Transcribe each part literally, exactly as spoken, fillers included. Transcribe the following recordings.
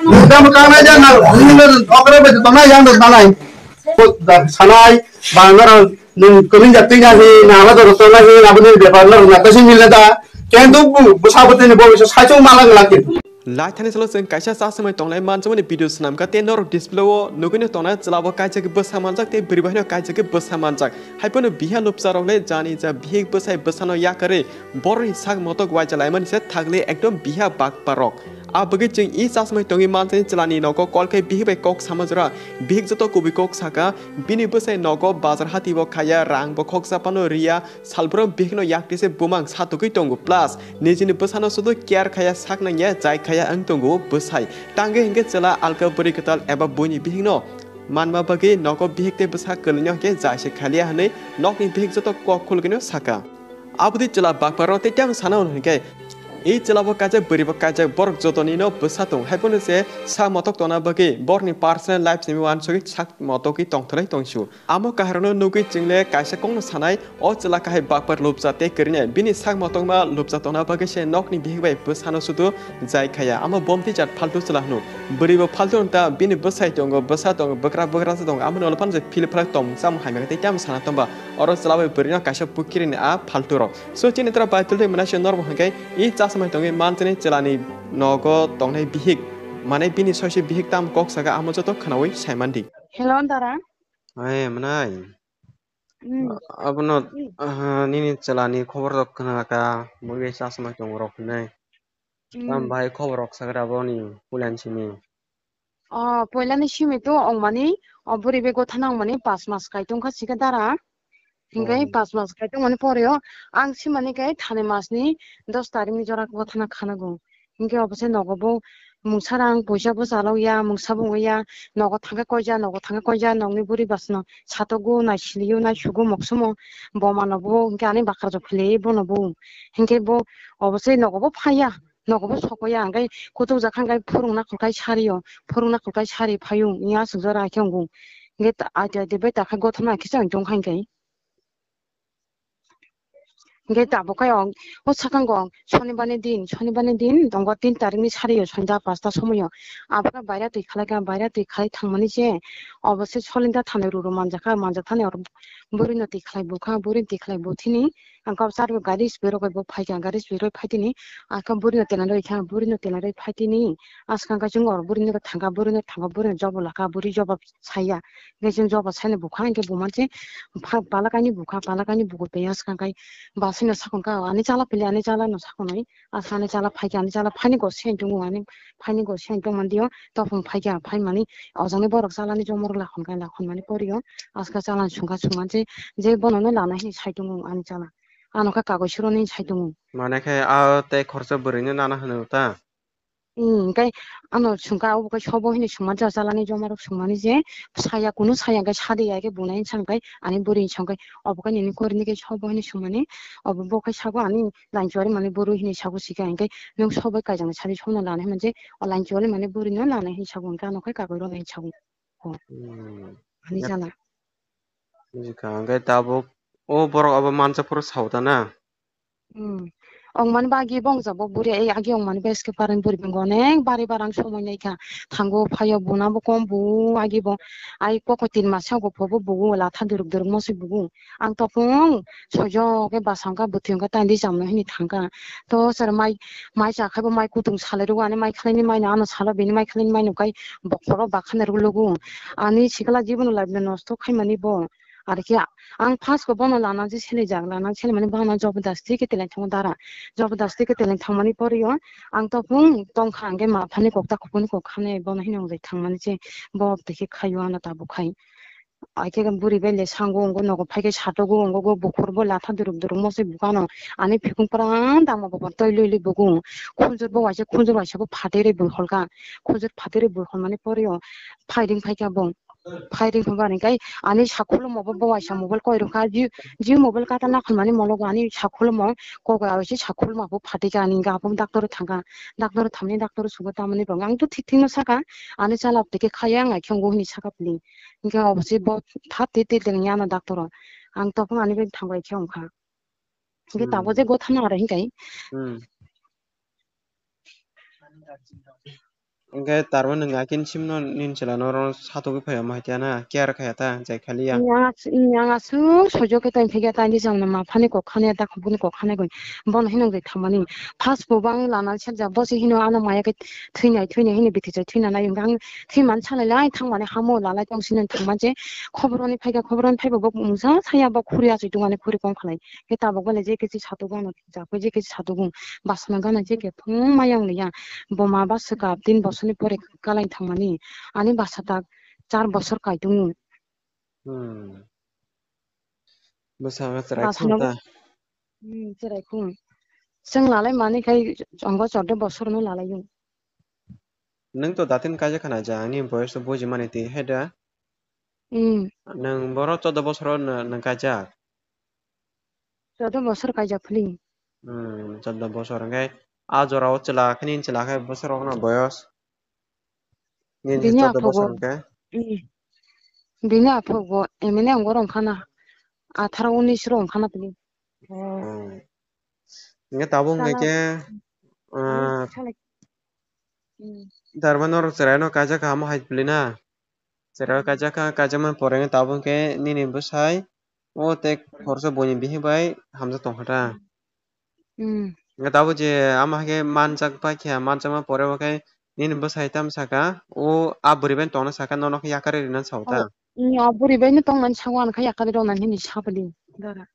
Nung tamo kangnai ja nang, nung no okra bai tongnai yang no tanai. Ko da sanai, ba naro nung kami jati na hi, na ala doro tongnai hi, na bini bepar naro na kasi mila da. Kento bu, bu sabotini bo iso saichung malang lagi. Lai thani salo chwng kaisa chasmai tongnai manjakmani video swnamkha tei norok display o nugwino tongnai chwla bo kaijak bwsa manjak tei bwrwi bai no kaijak bwsa manjak. Haiphano biha lupcha rok le jani ja bihik bwsai bwsano yakarwi borokni sak motok waija laimani se thagli ekdom biha bakpa rok. A bagwi chwng i chasmai tongwi manjani chwlani nogo call khe bihik bai kok sama jora. Bihik joto kubui kok saka, bini bwsai nogo bazar hati bo khaya, rang bo khoksa phano riya, salbrum bihikno yaktwi se bumang satugwi tongo. Plus, nijini bwsano sudu care khaya, sak nangya, jai khaya wng tongo bwsai. Tangwi hinkhe chwla alka bwrwi kwtal eba buini bihikno manma bagwi nogo bihik tei bwsa kwlwino hinkhe jai se khaliya hwnwi nokni bihik joto kok khulgwino saka. Aboni chwla bakparo tei tamo sana hwn hinkhe, i chwla bo kaijak, bwrwi bo kaijak, borok jotoni no bwsa tong, haiphano se sak motok tongna bagwi borokni personal life simi uansugwi sak motokwi tongtholai tongsu. Amo kaharokno nugwi chwngle kaisa kokno sanai, o chwla kahai bakpar lupcha tei kwrwinai bini sak motokma lupcha tongna bagwi se nokni bihik bai bwsano sudu jai khaya. Amo bomti jat phaltu chwla hwno. Bwrwi bo phaltu wng ta, bini bwsai tongo, bwsa tongo, bwkra bwkra se tongo, amo nolo phano je phil phalak tong chamo hamya tei tamo sana tongba. Oro chwla bai bwrwino kaisa pukiri ni a phaltu rok. So chini tra bai tultwi mwnai se norok hwnkhe i chasmai tongwi manchini chwlani nogo tongnai bihik. Mane bini soise bihik tam kok saka amo joto khwnawi saimandi. Hello, Dara. Ai, mwnai. Hmm. Abono, Hmm. ah, nini chwlani khobor rok khwnaka, mui bai chasmai tongo rok hinai. Hmm. Tam bai khobor rok sagra boni pulan simi. O, poilani simi to ongmani, o, bwrwi bai gotha nangmani pas mas kai tongkha sika dara. Hinkhe Oh. pas mas kai tongmani poreo ang simani khe thani masni dos tarikni jora gotha na khanago. Hinkhe obo se nogo bo mungsa rang poisa bo chalokya, mungsa bo wngya, nogo thangkhe koija, nogo thangkhe koija, nokni bwrwi basno satogo, naisiliyo, naisugo, moksomo, bomano bo hinkhe ani bakhar jok philwi bono bo. Hinkhe bo obo se nogo bo phaiya. Nogo bo sokoya, hingke kutuk jak kha, hingke phurung nakhol kai sari o, phurung nakhol kai sari phaiyung, ya aswk jora khe wngo. Hingke ta-, aite aite bai takha gothana kisa tong kha hingke. Hingke tabuk khe o, o swkang o, sonibar ni din, sonibar ni din tongo tin tarik ni sari o, sonda pasta somoi o. Abo khe baira twi khalai kha, baira twi khalai thangmani se, obo se solinda thani ruru manjak kha, manjak thani oro bwrwi no twi khalai bukha, bwrwi twi khalai buthini, Ang kok sar bo gari speed rok bo phai kha, gari speed rok phai tini, ang khe buri no tela roi kha, buri no tela roi phai tini, askang khe chwng oro buri no thang kha, buri no thang kha, buri no jobo la kha, buri jobo saya, hingke chwng jobo sai no bukha, hingke buma se pha-, pala kaini bukha, pala kaini bugo tei askang khe bus no sakon kha, ani chala pili, ani chala no sakon nai, asa ani chala phai kha, ani chala phai ni go se tongo, ani phai ni go se tong mani o, topung phai kha, phai mani, o jang ni borok chala ni jomo rok lakhon kha, lakhon mani pori o, aska chala sung kha, sung mani se, je bono no lana hini sai tongo ani chala. Ano khe kagoi suro ni sai tongo. Mane khe a tei khoroksa bwrwi no nana hwno ta? Hmm, khe ano sung kha, obo khe sobo hini sung mani chala ni joma rok sung mani je saya kunu saya khe sadi ya khe bunai sang khe ani bwrwi sang khe obo khe nini kori ni khe sobo hini sung mani obo bo khe sago ani lain chuari mani bwrwi hini sago sika hingkhe nwng sobo kaijang sadi somno lana hwnmani je o lain chuari mani bwrwi no lana hini sago hingkhe ano khe kagoi rok ni sago. Hmm. Ani chala. Buji kha, hingke tabuk o borok abo mansa phuru sao ta na? Hmm. Ong mani ba agi bong jabo buri ai agi ong mani ba S K Pareng buri bong onek bari barang somoi nai kha. Thango phaio buna bo kom bu agi bo ai koko tin mas yago phobo bugu latha duruk duruk mosoi bugu. Ang topung sojo ke basang ka bwtwi ong ka tandi jamno hini thang ka. To sir mai, mai cha khai bo mai kutung salai rw ani mai khlai ni mai no ano salo bini mai khlai ni mai no kai bokhoro bakhan rw lugu. Ani sikla jibono life no nosto khai mani bo. Ar khe ang first ko bono lana je sele jak, lana sele mani bana jobodasti ke teleng thango dara. Jobodasti ke teleng thangmani pori o ang topung tong kha ang khe ma phani kok ta khukuni kok khani bono hino wng thangmani je bo tei khe khaio ano tabuk khai. Ai khe buri bai le sango wng nogo phai khe satogo wng go bukhur bo latha duruk duruk mosoi bukano ani phikung pran dama bo toi lui lui bugu khunjur bo waisa khunjur waisa bo phatwi rwi bui holka khunjur phatwi rwi bui holmani pori o firing phai kha bo. Firing hwnba hwnkhai ani sakhulmo bo, bo waisa mobile koi rwkha, Jio, Jio mobile kata nakhormani mologo ani sakhulmo kok bai awaise sakhulma bo phatikha ani hwnkha abo doctor thangkha, doctor thamni doctor sugo tamoni bo ang to thik thikno sakha ani chala tike khaya ang aikhe wngo hini sakha pili hwnkhe obosi bo tha te te lengya ano doctor o ang topung ani bai thango aikhe wngkha hwnkhe tabuk je gotha nang aro hwnkhe. Hmm. Hwnkhe tarmani nwng akin simno nini chwla norok satugwi phai omo hai khe na care khaya ta jai khaliya. Yang as-, yang aswk sojo khe tong phikya ta ni jang ma phani kok khani ta khubuni kok khani goi. Bono hinung jai thangmani. First bo bang lana sel ja bo se hino ano maya khe thwinai thwinai hini bithi jai thwina nai ang thwi man salai lai thangmani hamo lalai tong sini thangman je khobor oni phaikha khobor oni phaibo bo mungsa saya bo khuri achai tongmani khuri kong khalai. Khe tabuk bale je khe si satugo ano. Jakwe je khe sadugung, basana gana je khe phung mayang liya. Boma ba swkap tin bosorni pore kalain thangmani. Ani basa tak char bosor kaitungo. Hmm. Bwsano chwrai Basano khung ta. Hmm, chwrai khung. Chwng lalai mani khai chongo chordo bosorno lalai yung. Nwng to datin kaijak khana ja, ani boyos to buji mani twi hai da. Hmm. Nwng boro chordo bosoro nw-, nwng kaijak. Chordo bosor kaijak phili. Hmm, chordo bosor hwnkhe a jorao chwla khe nini chwla khe bosor rok no boyos. Nini Bini chordo bosor aphugo. Hwnkhe. Hmm. Bini aphugo emene ongor ongkhana. Atharo unis ro ongkhana phili. Hmm. Hwnkhe tabuk hwnkhe Chala-, khe, hmm, ah, chala-, hmm. Darma norok chwraino kaijak kha amo hai phili na. Chwraino Hmm. kaijak kha, kaijakmani pore tabuk hwnkhe nini bwsai o tei Hmm. khoroksa buini bihik bai hamjak tongkha ta. Hmm. Hwnkhe tabuk je amo hai khe manjak bai khe, manjakma pore bo khe nini bwsai tamo saka, o a bwrwi bai tongna saka, nono khe yakarwi rwna sao ta. Oh, hmm, a bwrwi bai no tongmani sao, ano khe yakarwi rwna hini sa phili dara.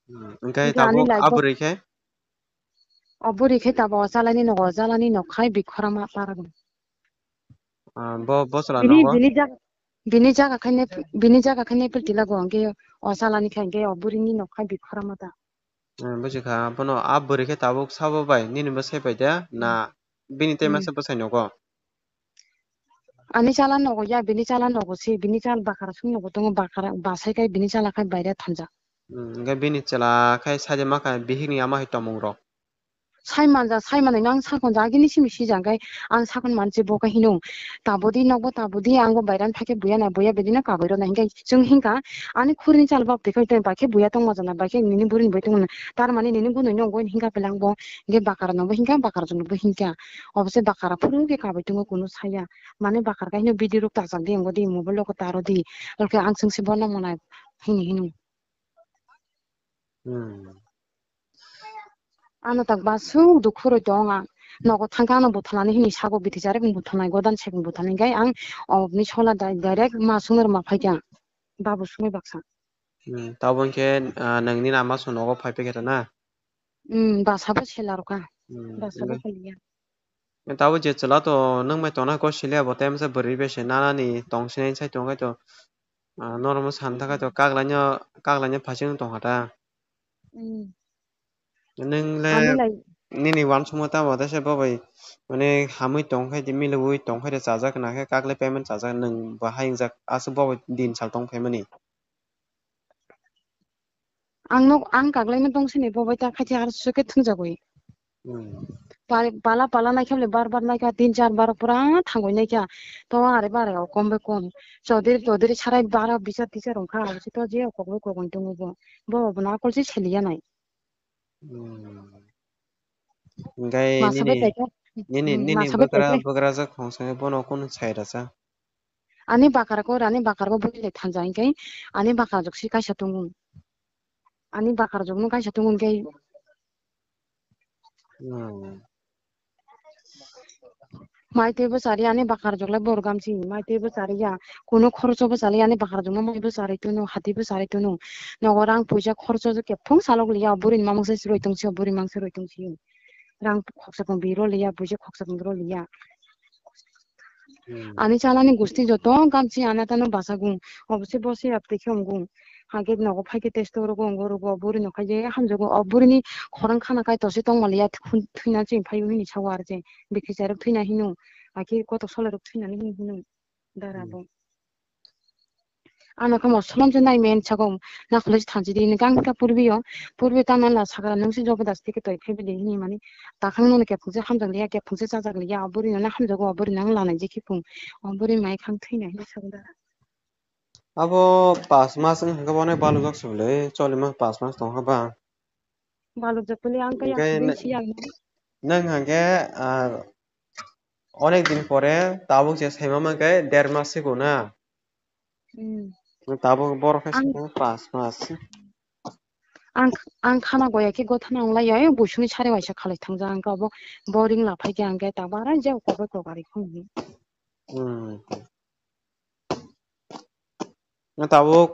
Hmm, hwnkhe Hwnkhe ani tabuk life o abwrwi khe? Abwrwi khe tabuk o chalani nogo, o chalani nok khai bikhorama para bo. Ah, bo, bo chwla Bini, nogo? Bini jaga, bini jaga khai ne, bini jaga khai ne pilti lago, hwnkhe o chalani khai, hwnkhe o bwrwini nok khai bikhorama ta. Hmm, buji kha, bono abwrwi khe tabuk sabo bai, nini bwsai bai da, na Hmm. bini tei Hmm. masa bwsai nogo? Ani chala nogo ya, bini chala nogo se, bini chala bakara song nogo tongo, bakara basai kai bini chala khai baire thanjak. Hmm, hwnkhe bini chwla khai saide ma kha bihikni ama hai tongmung rok. Sai manja, sai manai no ang sakon ja, agini simi sijak kai ang sakon manse bo kai hino. Tabodi nokbo tabodi ang bo bairan phai khe buya na, buya bedino kabui rw na hinkhe chwng hinkha ani khuri ni chala bak twi khai tei bai khe buya tongma jana, bai khe nini buri ni bai tongma jana. Tar mani nini gunui no ongoi hinkha pelang bo, hinkhe bakara no bo hinkha, bakara jwk no bo hinkha. Obo se bakara phuru khe kabui tongo kunu saya. Mane bakar kaino video rok tachak di, wngo di, mobile rok taro di. Lok khe ang chwng se bono mwnai hini hino. Hmm. Ano tak ba swk dukhu roi tong ang. Nogo thang khe ano buthalani hini sago bithi charek buthalnai, godan sek buthalnai khe ang obni sola dai-, direct ma songno rwma phai kha. Babu songwi baksa. Hmm. Tabo hwnkhe, ah, nangni nama song nogo phai phai khe ta na? Hmm, basa bo sela rw kha. Hmm, Basa bo hwnkhe khaliya. Tabuk je chwla to nwng bai tongna kok siliya bo, tei masa bwrwi bai se nanani tong sinai sai tong khe to, ah, norok mo san ta khe to, Hmm. Kaklaino, kaklaino phasing tong kha ta. Hmm. Nwng le Ani lai nini uansukma tamo teisa bo bai, mane, hamwi tong khe de, milwi tong khe de, chajak na khe, kaklai payment chajak, nwng bo hayung jak, aswk bo bai din sal tong phaimani. Ang nok, ang kaklaino tong sini bo bai ta khaiti ar sukhe thwngjagwi. Hmm. Pal-, pala pala naikha le bar bar naikha tin char bar pura thangwi naikha. To are bare o kom bai kom. Chaudhary chaudhary sarai bara bichar tichar wngkha abo se to je kok bai kok wng tongo bo. Bo bo na kol se seliya nai. Hmm. Hingkai Masa nini, bai taikha. Nini, Hmm, nini masa bai bwkra, taikha. Bwkrajak khongsa bono kunu sai rasa. Ani bakar ko, ani bakar ko bui le thanja hingkai, ani bakar jok si kaisa tongo. Ani bakar jok no kaisa tongo hingkai. Hmm. Mai tei bo chari ani bakar jok le bor gamchi, mai tei bo chari ya. Kuno khorocho bo chali ani bakar jok no mai bo chari tono, hati bo chari tono. Nogo rang puisa khorocho je kephong salok liya, buri ni mamung se roi tong si, buri mang se roi tong si. Rang khoksa kong biro liya, puisa khoksa kong biro liya. Hmm. Ani chalani gusti joto gamchi ana tano basagung. Obose bose apte khe wngkung. Hake nogo phaikhe test rogo wngkha rogo buri no khaye hamjago. O buri ni khorang khana kai tose tongmaliya thwina chini phaio hini sao ar je. Bikhi charwk thwina hino. Hake kotok solerok thwinani hini hino. Dara Hmm. bo. Ano kamo solom je nai men chago nakhole thanchi di ni gang ka purbi yo. Purbi ta nang la sakra nung si jobo das tike toi phebe de hini mani. Takhang no ke phungse hamjak liya ke phungse chajak liya. Aburi no na hamjago aburi nang la nai je khipung. Aburi mai khang thwi nai hini sago da. Abo pas mas wng kha boni balujak se bwle choli ma pas mas tong kha ba. Balujak bwle ang kaya Hingke din ne-, si ang. Nang hingke, ah, Onek din pore tabuk je saima mankhe der mas sigo na. Hmm. Tabuk borok khe Ang- simo pas mas. Ang, ang khana goya khe gothana wnglai ya, buisuni sari waisa khalai thangjak, ang khe obo boring la phai khe ang khe tabuk ara jao kokbai kokari khong hi. Hmm. Na tabuk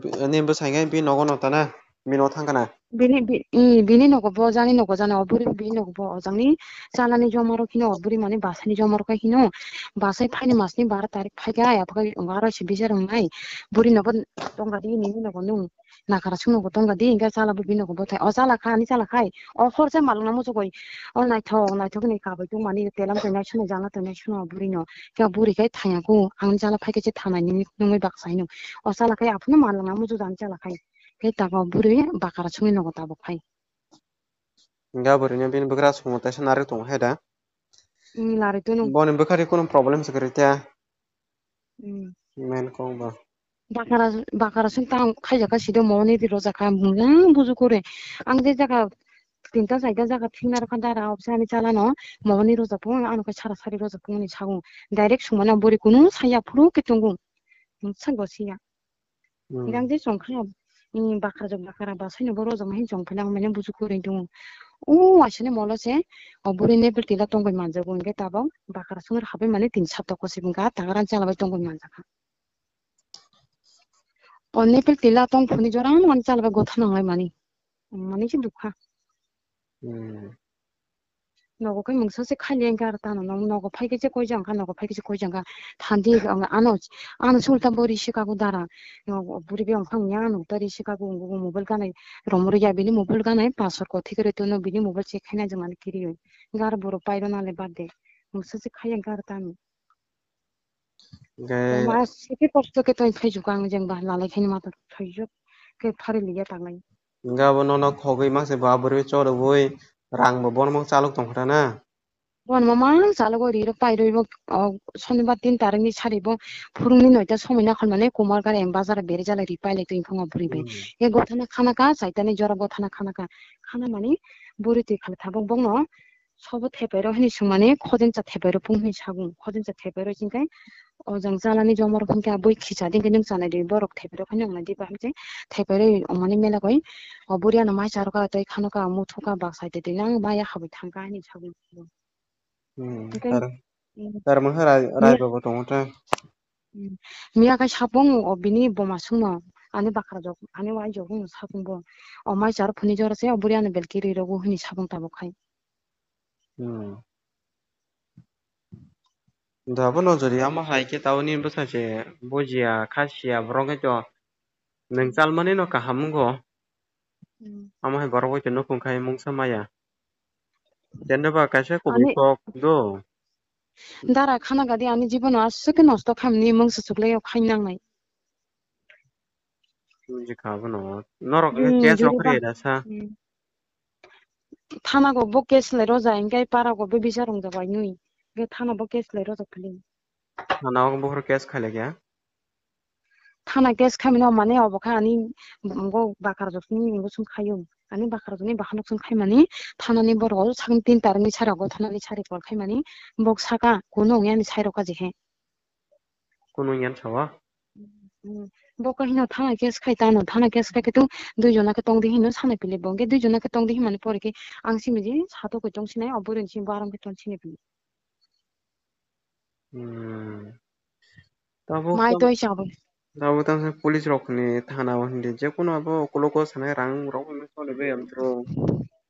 bi-, ni bwsai khe bini nogo no tana, bini nogo thang kana? Bini, bi-, i, bini nogo bo jani nogo jani, o buri bini nogo bo o jani chalani joma rok hino, o buri mani basani joma rok hino, basai phaini masni baro tarik phai khe, aya phai aro se bijar wngnai, buri nogo tongkha di, nini nogo nung. Nakara sung nogo tongkha di, hingke chala bo bini nogo bo thai. O chala kha, ani chala khai. O hor se malung na muchugoi. O naithok, naithok ni kabai tong mani telam tongnai suno, jala tongnai suno buri no. Khe buri khai thaya ko, ang chala phai khe se thanai ni nungoi baksa hino. O chala khai aphano malung na muchuk jani chala khai. Khe tako buri bakara sungni nogo tabuk khai. Hingke buri no bini bwkra sung teisa narwk tongo hai da. Hmm, lari tono. Boni bwkha ri kunu problem se kwrwi ta. Hmm. Men kok ba. Bakara, bakara sung tang khaijak kha sido moni di rojak kha mung buju kore. Ang je jaga tinta chaita jaga thikna rokha dara opsa ani chala no moni rojak pung ano khe sara sari rojak pung ni sago. Direct sung mano bori kunu saya phuru ke tongo. Mung sa go siya. Hmm. Gang je chong kha, hmm, bakra jok bakra ba saino bo rojak ma hin chong phai nang mene buju kore tongo. O asini molo se o buri ne bwtwi la tongbai manjago hingke tabok bakra sung habai mani tin sapta kosi bwkha tangaran chala bai tongbai manjak kha. O nepil tila tong phuni jora no mani chala bai gotha nanglai mani. Mani se dukha. Hmm. Nogo khe mungsa se khali ang khe aro tano nogo phai khe se koi jang kha, nogo phai khe se koi jang kha. Thandi ang ano, ano sulta bo risi kago dara. Nogo buri be ongkhang ya ano ta risi kago ungo mobile ganai romori ya bini mobile ganai password kothi kere tono bini mobile check khaina jang ani kiri oi. Gar boro pairo nale bad de. Mungsa se khai ang khe aro tano. Hingke ma siki kosto ke tong phai jukang jeng ba lalai khaini ma tong phai juk ke phari liya tanglai. Hingke abo nono khogwi mangse bo aborwi chorogwi rang bo bono mang chalok tong kha na. Bono ma mang chalok ri rok pai rwi bo, o, sonibar tin tarik ni sari bo phurung ni noita somoi nakhol mane Kumargar em bazar beri jalai ri pai lai tong phungo buri bai. Hmm. E gothana khana ka chaitani jora gothana khana ka khana mani buri twi khala thabok bongno. Sobo thepairok hini swngmani, khodencha thepairok pung hini sago. Khodencha thepairok hingkhe o jang chalani jomorok hingkhe abui khicha di hingkhe nwng chanai di, borok thepairok haino wngnai di ba hingkhe thepairok ongmani mela koi o buri ano mai charwkha tei khanoka muthuka baksa tei twi nang maya habwi thangkha hini sago. Hmm, Hingkhe, tar, hmm, tar mangsa rai, rai miya, babo tongo ta. Hmm, miya khe sapung o bini boma songno ani bakhra jok ani wai jok wngno sapung bo o mai charwk phunui jora se o buri ano belki ri rogo hini sapung tabuk khai. Hmm. Da bono jodi amo hai khe tao ni bwsa se bujiya, kha siya, borok khe to nwng chalmani no kaham wngkho. Hmm. Amo hai borok bai to nukhung khai mungsa maya. Jendo ba kaisa kubui ani kok do. Dara khana gadi ani jibono aswk khe nosto khamni mungsa chuklai o khai nangnai. Buji kha bono. Norok Hmm, case jodi rok ba-, reda sa. Hmm. Thana go bo case lai roja, hingke para go be bichar rong jabai nui. Hingke thana bo case lai roja phili. Thana o buphuru case khailai kha? Thana case khaimani o mane obo kha ani bo bakar jok ni bo song khayo. Ani bakar jok ni bahan song khaimani thana ni borok o sakni tin tarik ni sara go thana ni sari call khaimani bok saka kuno ongya ni sai rok kaji he. Kuno ongya ni sawa? Hmm. Bo kahino thana case khai tano, thana case khai khe tu dui jona khe tong di hino sana pili bo. Hingke dui jona khe tong di himani pore khe ang simi je sato koi tong sinai, o bwrwi ni simi bo aram khe tong sini pili. Hmm. Tabuk Mai tam-, toi chabwi. Tabuk tamo police rok ni thana o hindi je kuno abo ukulok o sanai rang rok no chole be amtro.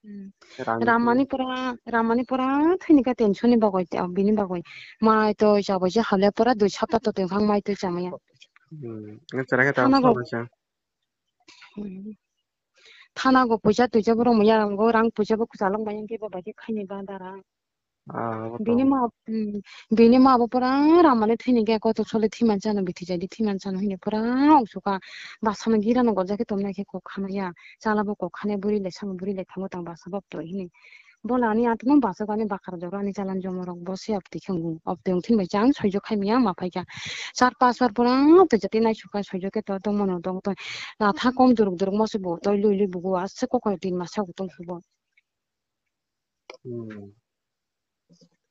Hmm. Rang Ramani pura, Ramani pura thini ka tension ni bagwi te, bini bagwi. Mai toi chabwi je hable pura dui sapta to tengkhang mai toi chamaya. Hmm. Nge chara khe tam Thana go sama cha. Hmm. Thana go puisa tuisa bo rong ya, go rang puisa bo kwchalok bai yang khe bo bai khe khaini ba dara. Ah, bo Bini tong. ma, hmm, bini ma bo pura ramani thini khe koto chole thiman chano bithi jadi thiman chano hini pura ongsuka basano gira no gojak khe tomnai khe kok khana ya. Chala bo kok khana buri le samo buri le thango tang basa bok to hini. Bola ani atma basa ani bakar jora ani chalan jomo rok bo se opti khe ong, opti ong thin bai chang soijo khai miya ma phai kha. Char pas bar pura opti jati nai suka soijo khe to tong mano tong to. Latha kom duruk duruk mo se bo toi lui lui bugu aswk kok tin masa bo tong subo. Hmm.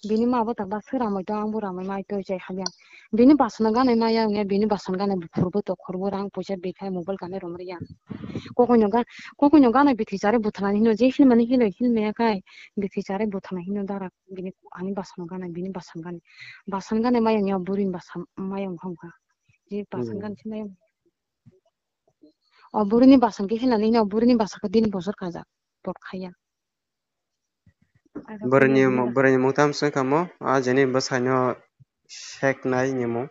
Bini ma bo tangba swi ramwi tong, ang bo ramwi mai toi chai hamya. Bini basana ganai maya wngya, bini basana ganai buphurbo tokhorbo rang poisa bikhai mobile kanai romriya. Kokoino ga-, kokoino ganai bithi chare buthanani hino je hilmani hilo hilmaya kai bithi chare buthana hino dara bini ani basana ganai, bini basana ganai. Basana ganai maya wngya, burini basa maya wngkha wngkha. Je basana Hmm. ganai se maya wngya. O burini basana khe hinani hino, burini basakhe din bosor kajak, pot khaya. Aro Bwrwini burini mo-, bwrwini mung tamo se kamo, a jeni bwsaino seknai ni mung.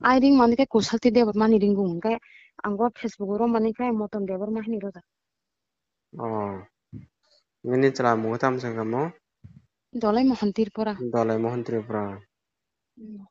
Ai ring mani khe Kusalti Debbarma ni ringkung hwnkhe, ang o Facebook o romani khe Moton Debbarma hinwi rwjak. Oh. Nini chwla mung tamo se kamo? Dolai Mohon Tripura. Dolai Mohon Tripura. Hmm.